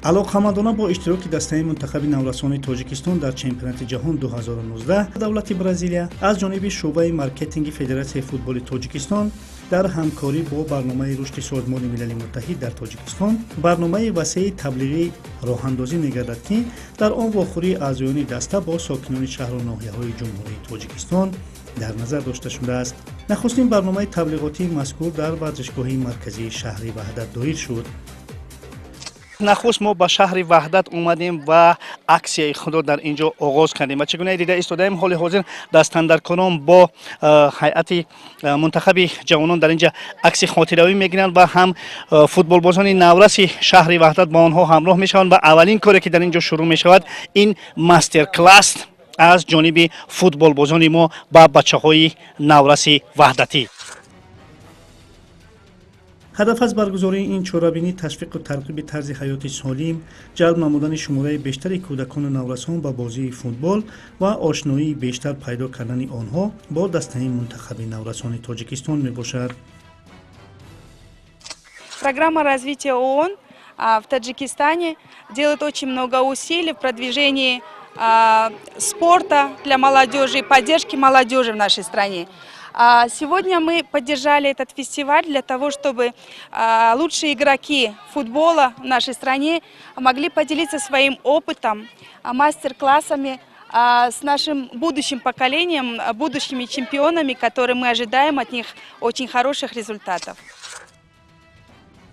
Алоқамандона бо иштироки дастаи мунтахаби наврасони Тоҷикистон дар чемпионати ҷаҳон 2019 давлати Бразилия аз ҷониби шӯъбаи маркетинги Федератсияи футболи Тоҷикистон дар ҳамкорӣ бо барномаи рушди Созмони Милали Муттаҳид дар Тоҷикистон барномаи васеи таблиғӣ роҳандозӣ мегардад, ки дар он вохӯрии аъзоёни даста бо сокинони шаҳру ноҳияҳои Ҷумҳурии Тоҷикистон дар назар дошта шудааст. Нахустин барномаи таблиғотии мазкур дар варзишгоҳи марказии шаҳри Ваҳдат доир шуд. Нахуст мо ба шаҳри Ваҳдат омадем ва аксияи худро дар ин ҷо оғоз кардем ва чӣ гуна дида истодаем, ҳоли ҳозир дастандаркорон бо ҳайати мунтахаби ҷавонон дар ин ҷа акси хотиравӣ мегиранд ва ҳам футболбозони навраси шаҳри Ваҳдат бо онҳо ҳамроҳ мешаванд. Ва аввалин коре, ки дар ин ҷо шурӯъ мешавад, ин мастер-класс аз ҷониби футболбозони мо ба бачаҳои навраси ваҳдатӣ. Ҳадаф аз баргузории ин чорабинӣ ташвиқу тарғиби тарзи ҳаёти солим, ҷалб намудани шумораи бештари кӯдакону наврасон ба бозии футбол ва ошноии бештар пайдо кардани онҳо бо дастаи мунтахаби наврасони Тоҷикистон мебошад. Программа развития ООН в Таджикистане делает очень много усилий в продвижении спорта для молодежи и поддержки молодежи в нашей стране. Сегодня мы поддержали этот фестиваль для того, чтобы лучшие игроки футбола в нашей стране могли поделиться своим опытом, мастер-классами с нашим будущим поколением, будущими чемпионами, которые мы ожидаем от них очень хороших результатов.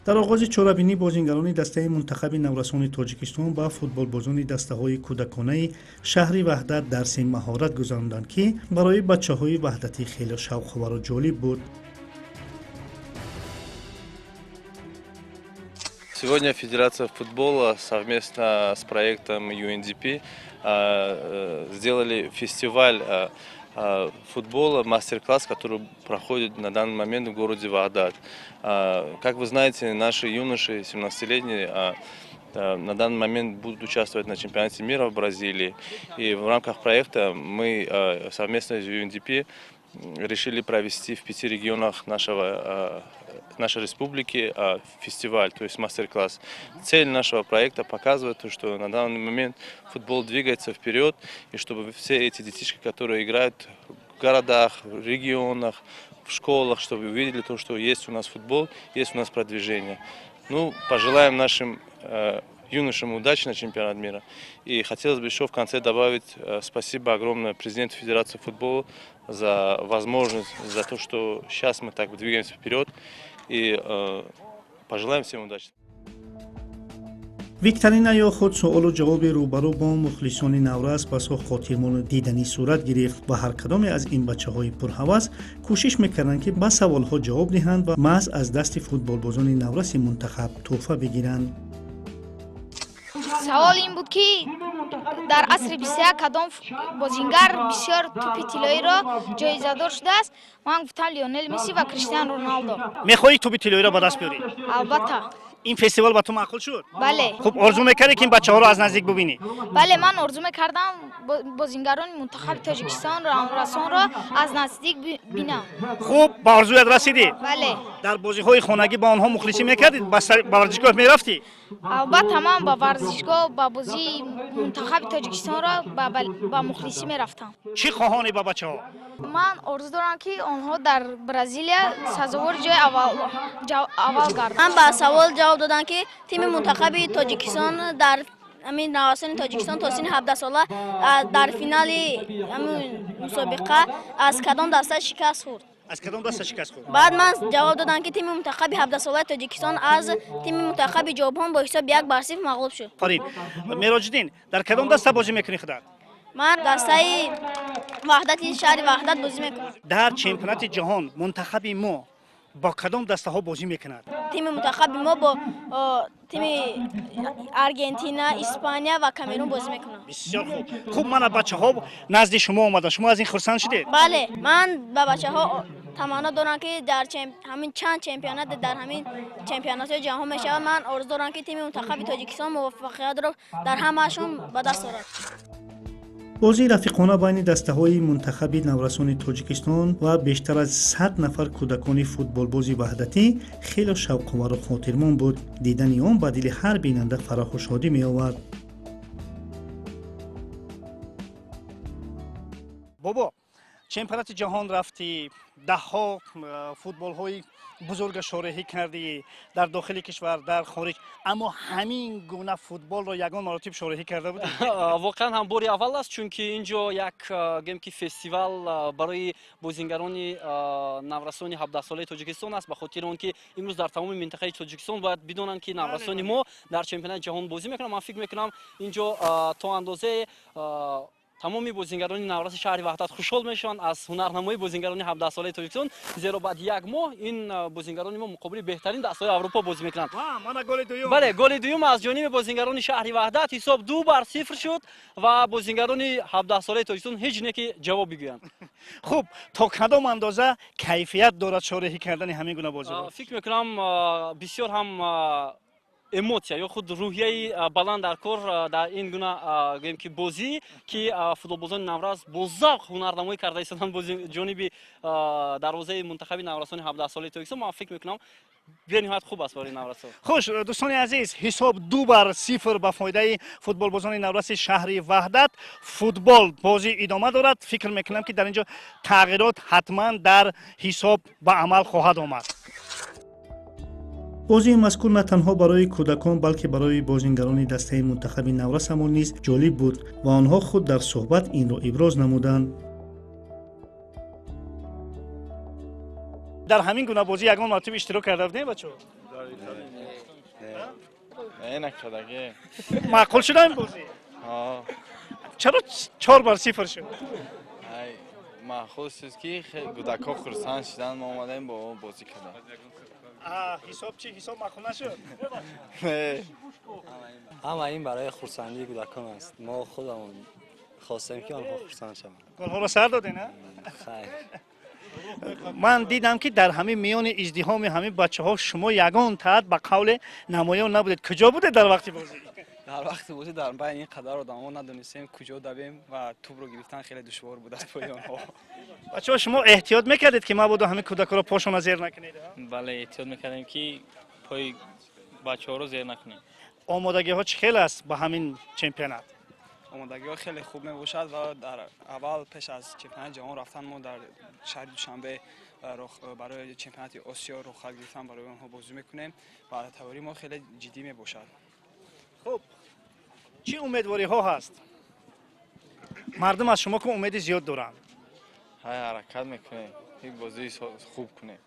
Дар оғози чорабинӣ бозингарони дастаи мунтахаби наврасони Тоҷикистон ба футболбозони дастаҳои кӯдаконаи шаҳри Ваҳдат дарси маҳорат гузаронданд, ки барои бачаҳои ваҳдатӣ хеле шавқовару ҷолиб буд. Сегодня Федерация футбола совместно с проектом UNDP сделали фестиваль футбола, мастер-класс, который проходит на данный момент в городе Вахдат. Как вы знаете, наши юноши, 17-летние, на данный момент будут участвовать на чемпионате мира в Бразилии. И в рамках проекта мы совместно с UNDP решили провести в пяти регионах нашей республики фестиваль, то есть мастер-класс. Цель нашего проекта показывает то, что на данный момент футбол двигается вперед, и чтобы все эти детишки, которые играют в городах, в регионах, в школах, чтобы увидели то, что есть у нас футбол, есть у нас продвижение. Ну, пожелаем нашим юношам удачи на чемпионат мира. И хотелось бы еще в конце добавить спасибо огромное президенту Федерации футбола за возможность, за то, что сейчас мы так двигаемся вперед. И пожелаем всем удачи. Викторина ё худ суолу ҷавоби рӯбарӯ бо мухлисони наврас басо хотирмону диданӣ сурат гирифт ва ҳар кадоме аз ин бачаҳои пурҳавас кӯшиш мекарданд, ки ба саволҳо ҷавоб диҳанд ва маҳз аз дасти футболбозони навраси мунтахаб тӯҳфа бигиранд. Савол ин буд, ки дар асри 21 кадом бозингар бисёр тӯпи тиллоиро ҷоизадор шудааст. Ман гуфтам, Лионел Месси ва Криштиан Роналдо. Мехоҳӣ тӯпи тиллоиро ба даст биёрӣ? Албатта. Ин фестивал ба ту маъқул шуд? Бале. Хуб, орзу мекардӣ, ки ин бачаҳоро аз наздик бубинӣ? Бале, ман орзу мекардам бозингарони мунтахаби Тоҷикистонро, наврасонро аз наздик бинам. Хуб, ба орзуят расидӣ? Бале. Дар бозиҳои хонагӣ ба онҳо мухлисӣ мекардӣ, ба варзишгоҳ мерафтӣ? Албатта, ман ба варзишгоҳ, ба бозии мунтахаби Тоҷикистонро ба мухлисӣ мерафтам. Чӣ хоҳонӣ ба бачаҳо? Ман орзу дорам, ки онҳо дар Бразилия сазовори ҷои аввал гарданд. Ман ба савол ҷавоб додам, ки тими мунтахаби Тоҷикистон дар ҳамин наврасони Тоҷикистон то синни 17сола дар финали ҳамин мусобиқа аз кадом даста шикаст хӯрд. Аз кадом даста шикаст хӯрд? Баъд ман ҷавоб додам, ки тими мунтахаби 17солаи Тоҷикистон аз тими мунтахаби Ҷопон бо ҳисоби 1-0 мағлуб шуд. Офарин. Мероҷиддин, дар кадом даста бозӣ мекунӣ худат? Ман дастаи Ваҳдати шаҳри Ваҳдат бозӣ мекунам. Дар чемпионати ҷаҳон мунтахаби мо бо кадом дастаҳо бозӣ мекунад? Тими мунтахаби мо бо тими Аргентина, Испания ва Камерун бозӣ мекунад. Бисёр хуб. Хуб, мана бачаҳо назди шумо омада, шумо аз ин хурсанд шудед? Бале, ман ба бачаҳо таманно дорам, ки дар ҳамин чанд чемпионат, дар ҳамин чемпионатҳои ҷаҳон мешавад, ман орзу дорам, ки тими мунтахаби Тоҷикистон муваффақиятро дар ҳамаашон ба даст орад. Бозии рафиқона байни дастаҳои мунтахаби наврасони Тоҷикистон ва бештар аз 100 нафар кӯдакони футболбози ваҳдатӣ хело шавқовару хотирмон буд. Дидани он ба дили ҳар бинанда фараҳу шодӣ меовард. Бобо, чемпионати ҷаҳон рафтӣ, даҳҳо футболҳои бузурга шореҳӣ кардӣ дар дохили кишвар, дар хориҷ, аммо ҳамин гуна футболро ягон маротиб шореҳӣ карда будӣ? Воқеан ҳам бори аввал аст, чунки ин ҷо як гӯем ки фестивал барои бозингарони наврасони 17-солаи Тоҷикистон аст, ба хотири он ки имрӯз дар тамоми минтақаи Тоҷикистон бояд бидонанд, ки наврасони мо дар чемпионати ҷаҳон бозӣ мекунанд. Ман фикр мекунам, ин ҷо то андозае тамоми бозингарони навраси шаҳри Ваҳдат хушҳол мешаванд аз ҳунарнамоии бозингарони 17-солаи Тоҷикистон, зеро баъд як моҳ ин бозингарони мо муқобили беҳтарин дастаҳои Аврупо бозӣ мекунанд. Мана голи дуюм. Бале, голи дуюм аз ҷониби бозингарони шаҳри Ваҳдат, ҳисоб 2-0 шуд ва бозингарони 17-солаи Тоҷикистон ҳеҷ не ки ҷавоб бигӯянд. Хуб, то кадом андоза кайфият дорад шореҳӣ кардани ҳамин гуна бозиҳо? Фикр мекунам, бисёр ҳам эмоция ё худ рӯҳияи баланд дар кор дар ин гуна гӯем ки бозӣ, ки футболбозони наврас бо завқ ҳунарнамоӣ карда истоданд ҷониби дарвозаи мунтахаби наврасони 17-солаи Тоҷикистон. Ман фикр мекунам, бениҳоят хуб аст барои наврасон. Хуш, дӯстони азиз, ҳисоб 2-0 ба фоидаи футболбозони навраси шаҳри Ваҳдат. Футбол бозӣ идома дорад. Фикр мекунам, ки дар ин ҷо тағйирот ҳатман дар ҳисоб ба амал хоҳад омад. Бозии мазкур на танҳо барои кӯдакон, балки барои бозингарони дастаи мунтахаби наврасамон низ ҷолиб буд ва онҳо худ дар суҳбат инро иброз намуданд. Дар ҳамин гуна бозӣ ягон маротиб иштирок карда будем, бачаҳо? Не, накардагӣ. Маъқул шуда ин бозӣ? Чаро 4-0 шуд? Маъқул шуд, ки кӯдакҳо хурсанд шуданд, мо омадем бо бозӣ кардем. Ҳисоб чӣ? Ҳисоб маъқул нашуд? Ҳама ин барои хурсандии кӯдакон аст. Мо худамон хостем, ки онҳо хурсанд шаванд. Голҳоро сар додем, а? Хайр. Ман дидам, ки дар ҳамин миёни издиҳоми ҳамин бачаҳо шумо ягон таат ба қавле намоён набудед. Куҷо будед дар вақти бозӣ? Дар вақти бозӣ дар байни ин қадар одамҳо надонистем куҷо давем ва тӯбро гирифтан хеле душвор буд аз пои онҳо. Бачаҳо, шумо эҳтиёт мекардед, ки мабодо ҳамин кӯдакҳоро пошона зер накунед? Бале, эҳтиёт мекардем, ки пои бачаҳоро зер накунем. Омодагиҳо чӣ хел аст ба ҳамин чемпионат? Омодагиҳо хеле хуб мебошад ва дар аввал пеш аз чемпионати ҷаҳон рафтан мо дар шаҳри Душанбе барои чемпионати Осиё рухсат гирифтан барои онҳо бозӣ мекунем ва тайёрии мо хеле ҷиддӣ мебошад. Хуб, чӣ умедвориҳо ҳаст? Мардум аз шумо ку умеди зиёд доранд. Ҳай, ҳаракат мекунем, ин бозии хуб кунем.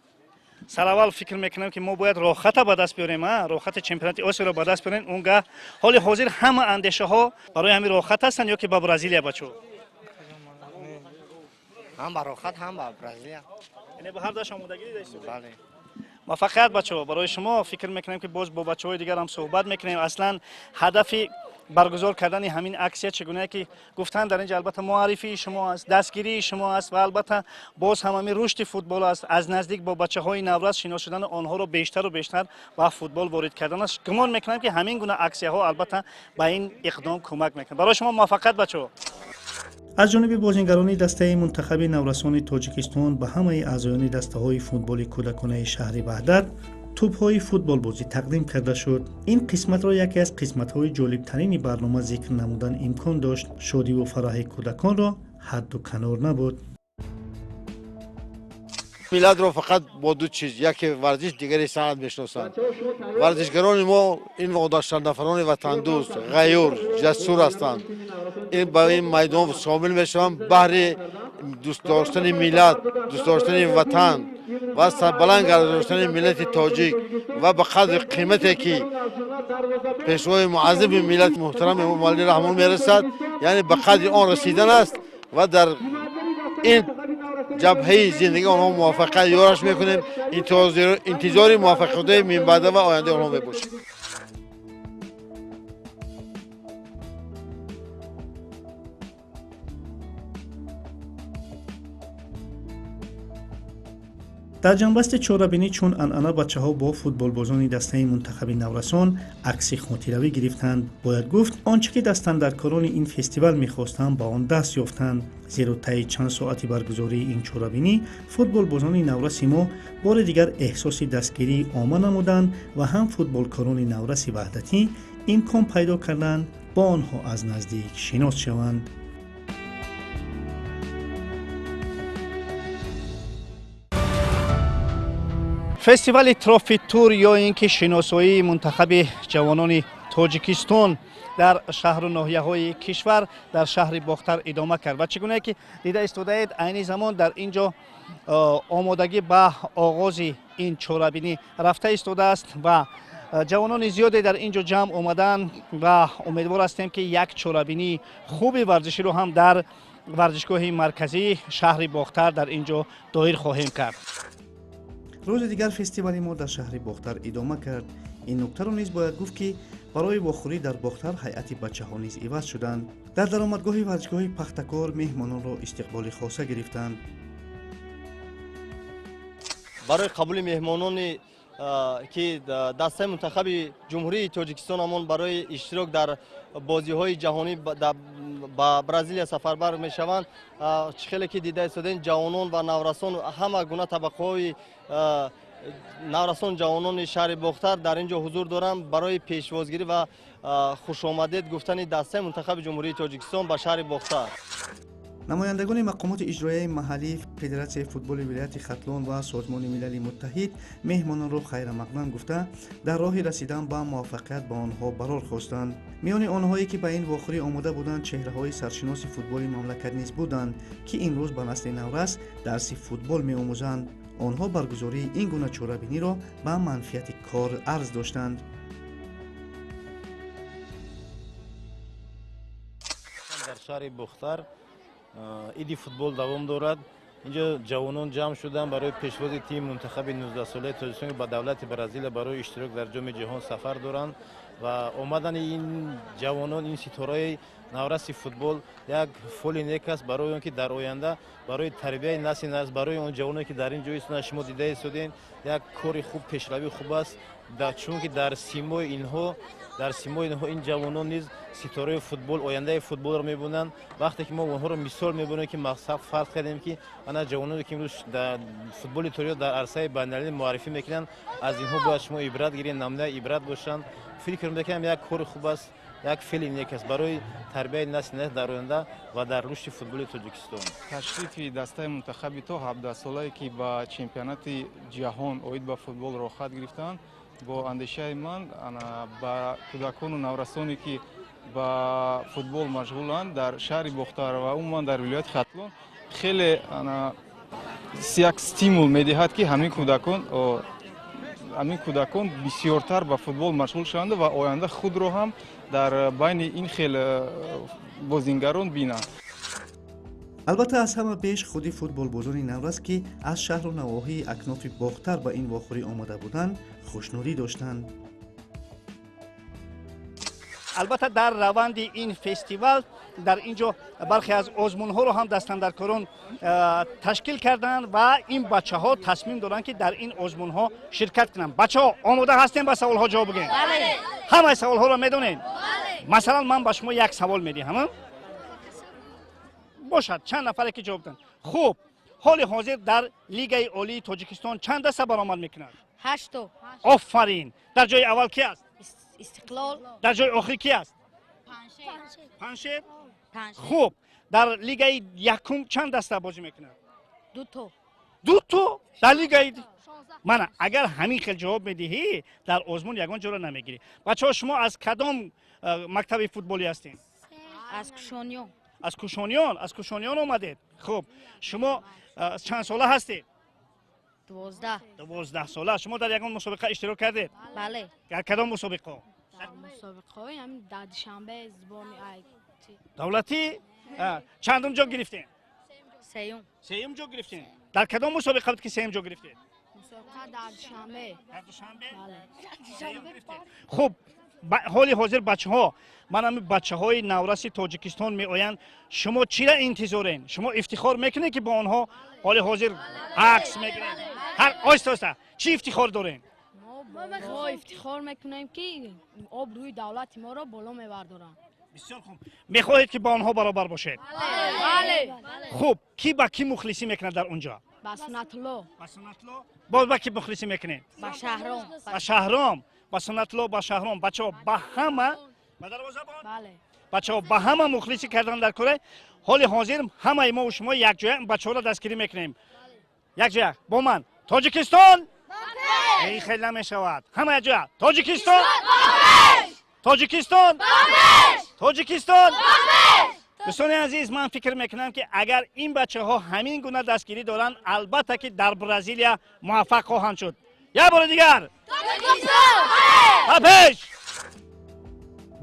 Сараввал фикр мекунам, ки мо бояд роҳхата ба даст биёрем, роҳхати чемпионати Осиёро ба даст биёрем. Он гаҳ ҳоли ҳозир ҳама андешаҳо барои ҳамин роҳхат ҳастанд ё ки ба Бразилия, бачо? Ҳам ба роҳхат, ҳам ба Бразилия. Яъне ба ҳар дуяш омодагӣ дида истодед? Бале. Муваффақият, бачаҳо, барои шумо. Фикр мекунем, ки боз бо бачаҳои дигар ҳам суҳбат мекунем. Аслан ҳадафи баргузор кардани ҳамин аксия, чӣ гунае ки гуфтанд дар ин ҷо, албатта муаррифии шумо аст, дастгирии шумо аст ва албатта боз ҳам ҳамин рушди футбол аст, аз наздик бо бачаҳои наврас шинос шудани онҳоро бештару бештар ба футбол ворид кардан аст. Гумон мекунам, ки ҳамин гуна аксияҳо албатта ба ин иқдом кӯмак мекунад. Барои шумо муваффақият, бачаҳо. Аз ҷониби бозингарони дастаи мунтахаби наврасони Тоҷикистон ба ҳамаи аъзоёни дастаҳои футболи кӯдаконаи шаҳри Ваҳдат тӯбҳои футболбозӣ тақдим карда шуд. Ин қисматро яке аз қисматҳои ҷолибтарини барнома зикр намудан имкон дошт. Шодиву фараҳи кӯдаконро ҳадду канор набуд. Миллатро фақат бо ду чиз, яке варзиш, дигаре санъат мешиносанд. Варзишгарони мо ин нафарони ватандӯст, ғайюр, ҷасур ҳастанд. Ин ба ин майдон шомил мешаванд баҳри дӯст доштани миллат, дӯст доштани ватан ва баланд гардоштани миллати тоҷик ва ба қадри қимате, ки пешвои муаззами миллат муҳтарам Эмомалӣ Раҳмон мерасад, яъне ба қадри он расидан аст ва дар ин ҷабҳаи зиндагии онҳо муваффақият ёраш мекунем. Интизори муваффақиятҳои минбаъда ва ояндаи онҳо мебошем. Дар ҷанбасти чорабинӣ чун анъана бачаҳо бо футболбозони дастаи мунтахаби наврасон акси хотиравӣ гирифтанд. Бояд гуфт, он чӣ ки дастандаркорони ин фестивал мехостанд, ба он даст ёфтанд, зеро таи чанд соати баргузории ин чорабинӣ футболбозони навраси мо бори дигар эҳсоси дастгирии омма намуданд ва ҳам футболкорони навраси ваҳдатӣ имкон пайдо карданд бо онҳо аз наздик шинос шаванд. Фестивали Трофи Тур ё ин ки шиносоии мунтахаби ҷавонони Тоҷикистон дар шаҳру ноҳияҳои кишвар дар шаҳри Бохтар идома кард ва чӣ гунае ки дида истодаед, айни замон дар ин ҷо омодагӣ ба оғози ин чорабинӣ рафта истодааст ва ҷавонони зиёде дар ин ҷо ҷамъ омаданд ва умедвор ҳастем, ки як чорабинии хуби варзиширо ҳам дар варзишгоҳи марказии шаҳри Бохтар дар ин ҷо доир хоҳем кард. Рӯзи дигар фестивали мо дар шаҳри Бохтар идома кард. Ин нуктаро низ бояд гуфт, ки барои вохӯрӣ дар Бохтар ҳайати бачаҳо низ иваз шуданд. Дар даромадгоҳи варзишгоҳи Пахтакор меҳмононро истиқболи хоса гирифтанд. Барои қабули меҳмонони ки дастаи мунтахаби Ҷумҳурии Тоҷикистон ҳамон барои иштирок дар бозиҳои ҷаҳонӣ ба Бразилия сафарбар мешаванд, чӣ хеле ки дида истодем, ҷавонон ва наврасон, ҳама гуна табақаҳои наврасон, ҷавонони шаҳри Бохтар дар ин ҷо ҳузур доранд барои пешвозгирӣ ва хушомадед гуфтани дастаи мунтахаби Ҷумҳурии Тоҷикистон ба шаҳри Бохтар. Намояндагони мақомоти иҷроияи маҳаллии Федератсияи футболи вилояти Хатлон ва Созмони Милали Муттаҳид меҳмононро хайрамақдам гуфта, дар роҳи расидан ба муваффақият ба онҳо барор хостанд. Миёни онҳое ки ба ин вохӯрӣ омода буданд, чеҳраҳои саршиноси футболи мамлакат низ буданд, ки имрӯз ба насли наврас дарси футбол меомӯзанд. Онҳо баргузории ин гуна чорабиниро ба манфиати кор арз доштанд. Дар шаҳри Бохтар иди футбол давом дорад. Инҷо ҷавонон ҷамъ шуданд барои пешвози тими мунтахаби 19-солаи Тоҷикистон, ки ба давлати Бразилия барои иштирок дар Ҷоми ҷаҳон сафар доранд ва омадани ин ҷавонон, ин ситораи навраси футбол як фоли нек аст барои он ки дар оянда барои тарбияи насли нас, барои он ҷавононе ки дар ин ҷо истоданд, шумо дида истодед, як кори хуб, пешравии хуб аст, чунки дар симои инҳо ин ҷавонон низ ситораи футбол, ояндаи футболро мебинанд. Вақте ки мо онҳоро мисол мебинем, ки мақсад фарз кардем, ки ана ҷавононе ки имрӯз дар футболи тоҷик дар арсаи байналмилалӣ муаррифӣ мекунанд, аз инҳо бояд шумо ибрат гиред, намунаи ибрат бошанд. Фикр мекунам, як кори хуб аст, як феъли нек аст барои тарбияи насли нас дар оянда ва дар рушди футболи Тоҷикистон. Ташрифи дастаи мунтахаби то 17-солае, ки ба чемпионати ҷаҳон оид ба футбол роҳхат гирифтанд, бо андешаи ман, ба кӯдакону наврасоне, ки ба футбол машғуланд дар шаҳри Бохтар ва умуман дар вилояти Хатлон, хеле як стимул медиҳад, ки ҳамин кӯдакон бисёртар ба футбол машғул шаванд ва оянда худро ҳам дар байни ин хел бозингарон бинанд. Албатта, аз ҳама беш худи футболбозони наврас, ки аз шаҳру навоҳии акнофи Бохтар ба ин вохӯрӣ омода буданд, хушнудӣ доштанд. Албатта, дар раванди ин фестивал дар ин ҷо бархе аз озмунҳоро ҳам дастандаркорон ташкил карданд ва ин бачаҳо тасмим доранд, ки дар ин озмунҳо ширкат кунанд. Бачаҳо, омода ҳастем ба саволҳо ҷавоб бигӯем? Ҳамаи саволҳоро медонед? Масалан, ман ба шумо як савол медиҳам, бошад, чанд нафаре ки ҷавоб доданд. Хуб, ҳоли ҳозир дар Лигаи олии Тоҷикистон чанд даста баромад мекунад? Ҳашто. Офарин! Дар ҷои аввал ки аст? Истиқлол. Дар ҷои охир ки аст? Паншер. Хуб, дар лигаи якум чанд даста бозӣ мекунад? Дуто. Дуто дар лигаи. Мана, агар ҳамин хел ҷавоб медиҳӣ, дар озмун ягон ҷоро намегирӣ. Бачаҳо, шумо аз кадом мактаби футболӣ ҳастед? Аз Кушониён. Аз Кушониён, аз Кушониён омадед. Хуб, шумо чанд сола ҳастед? 12. 12 сола. Шумо дар ягон мусобиқа иштирок кардед? Бале. Дар кадом мусобиқа? Дар мусобиқаҳои ҳамин дар Душанбе забони ай. Давлатӣ. Чандум ҷо гирифтем? Сеюм. Сеюм ҷо гирифтем. Дар кадом мусобиқа буд, ки сеюм ҷо гирифтед? Мусобиқа дар Душанбе. Дар Душанбе. Хуб, ҳоли ҳозир, бачаҳо, ман ҳамин бачаҳои навраси Тоҷикистон меоянд, шумо чира интизорен? Шумо ифтихор мекунед, ки бо онҳо ҳоли ҳозир акс мегиред? Ҳар оҳиста оҳиста, чӣ ифтихор дорем? Мо ифтихор мекунем, ки обрӯи давлати моро боло мебардоранд. Бисёр хуб, мехоҳед, ки бо онҳо баробар бошед? Бале. Хуб, кӣ ба кӣ мухлисӣ мекунад дар онҷо? Ба Сунатулло. Ба Сунатулло. Боз ба кӣ мухлисӣ мекунед? Ба Шаҳром. Ба Шаҳром, ба Сунатулло, ба Шаҳром. Бачаҳо, ба ҳама, ба дарвозабон. Бале. Бачаҳо, ба ҳама мухлисӣ кардан дар кора. Ҳоли ҳозир ҳамаи мо шумо якҷоя бачаҳоро дастгирӣ мекунем, якҷоя бо ман: Тоҷикистон! Ин хел намешавад. Ҳама якҷоя: Тоҷикистон, Тоҷикистон, Тоҷикистон! Дӯстони азиз, ман фикр мекунам, ки агар ин бачаҳо ҳамин гуна дастгирӣ доранд, албатта ки дар Бразилия муваффақ хоҳанд шуд. Як бори дигар: ба пеш!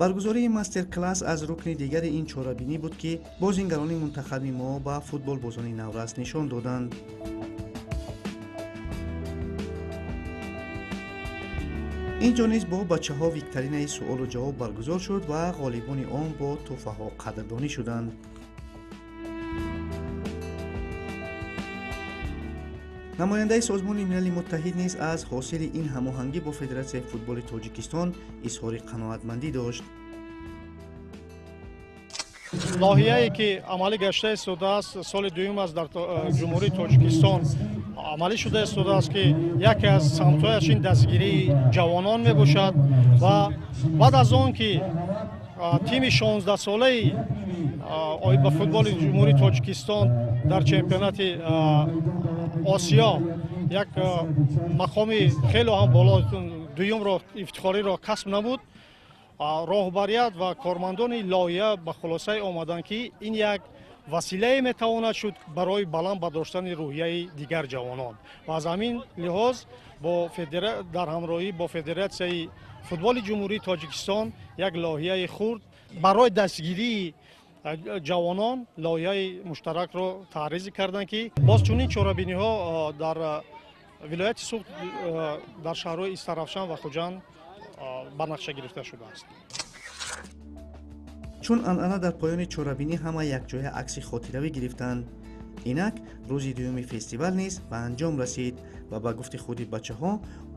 Баргузории мастер-класс аз рукни дигари ин чорабинӣ буд, ки бозингарони мунтахаби мо ба футболбозони наврас нишон доданд. Инҷо низ бо бачаҳо викторинаи суолу ҷавоб баргузор шуд ва ғолибони он бо тӯҳфаҳо қадрдонӣ шуданд. Намояндаи Созмони Милали Муттаҳид низ аз ҳосили ин ҳамоҳангӣ бо Федератсияи футболи Тоҷикистон изҳори қаноатмандӣ дошт. Лоҳияе ки амалӣ гашта истодааст, соли дуюм аст дар Ҷумҳурии Тоҷикистон амалӣ шуда истодааст, ки яке аз самтҳояш ин дастгирии ҷавонон мебошад. Ва баъд аз он ки тими 16-солаи оид ба футболи Ҷумҳурии Тоҷикистон дар чемпионати Осиё як мақоми хеле ҳам боло, дуюмро, ифтихориро касб намуд, роҳбарият ва кормандони лоҳия ба хулосае омаданд, ки ин як василае метавонад шуд барои баланд бардоштани рӯҳияи дигар ҷавонон. Ва аз ҳамин лиҳоз дар ҳамроҳӣ бо Федератсияи футболи Ҷумҳурии Тоҷикистон як лоҳияи хурд барои дастгирии ҷавонон, лоиҳаи муштаракро таҳризӣ карданд, ки боз чунин чорабиниҳо дар вилояти Суғд, дар шаҳрҳои Истаравшан ва Хуҷанд ба нақша гирифта шудааст. Чун анъана, дар поёни чорабинӣ ҳама якҷоя акси хотиравӣ гирифтанд. Инак рӯзи дуюми фестивал низ ба анҷом расид ва ба гуфти худи бачаҳо,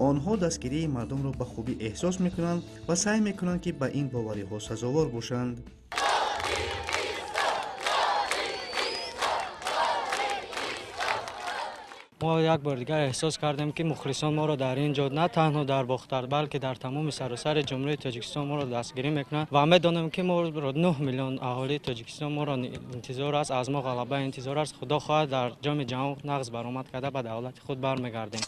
онҳо дастгирии мардумро ба хубӣ эҳсос мекунанд ва саъй мекунанд, ки ба ин бовариҳо сазовор бошанд. Мо як бор дигар эҳсос кардем, ки мухлисон моро дар ин ҷо, на танҳо дар Бохтар, балки дар тамоми саросари Ҷумҳурии Тоҷикистон моро дастгирӣ мекунанд ва медонем, ки моро 9 миллион аҳолии Тоҷикистон моро интизор аст, аз мо ғалаба интизор аст. Худо хоҳад, дар Ҷоми Ҷаҳон нағз баромад карда, ба давлати худ бармегардем.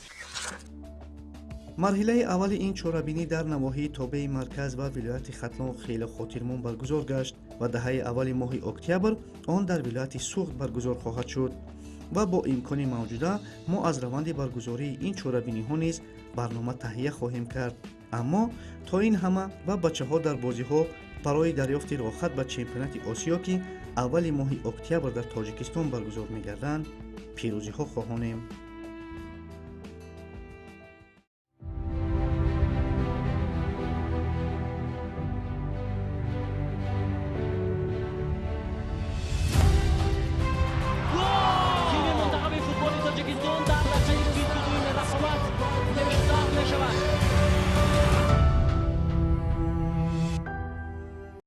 Марҳилаи аввали ин чорабинӣ дар навоҳии тобеи марказ ва вилояти Хатлон хеле хотирмон баргузор гашт ва даҳаи аввали моҳи октябр он дар вилояти Суғд баргузор хоҳад шуд. Ва бо имкони мавҷуда мо аз раванди баргузории ин чорабиниҳо низ барнома таҳия хоҳем кард. Аммо то ин ҳама ва бачаҳо дар бозиҳо барои дарёфти роҳхат ба чемпионати Осиё, ки аввали моҳи октябр дар Тоҷикистон баргузор мегарданд, пирӯзиҳо хоҳонем.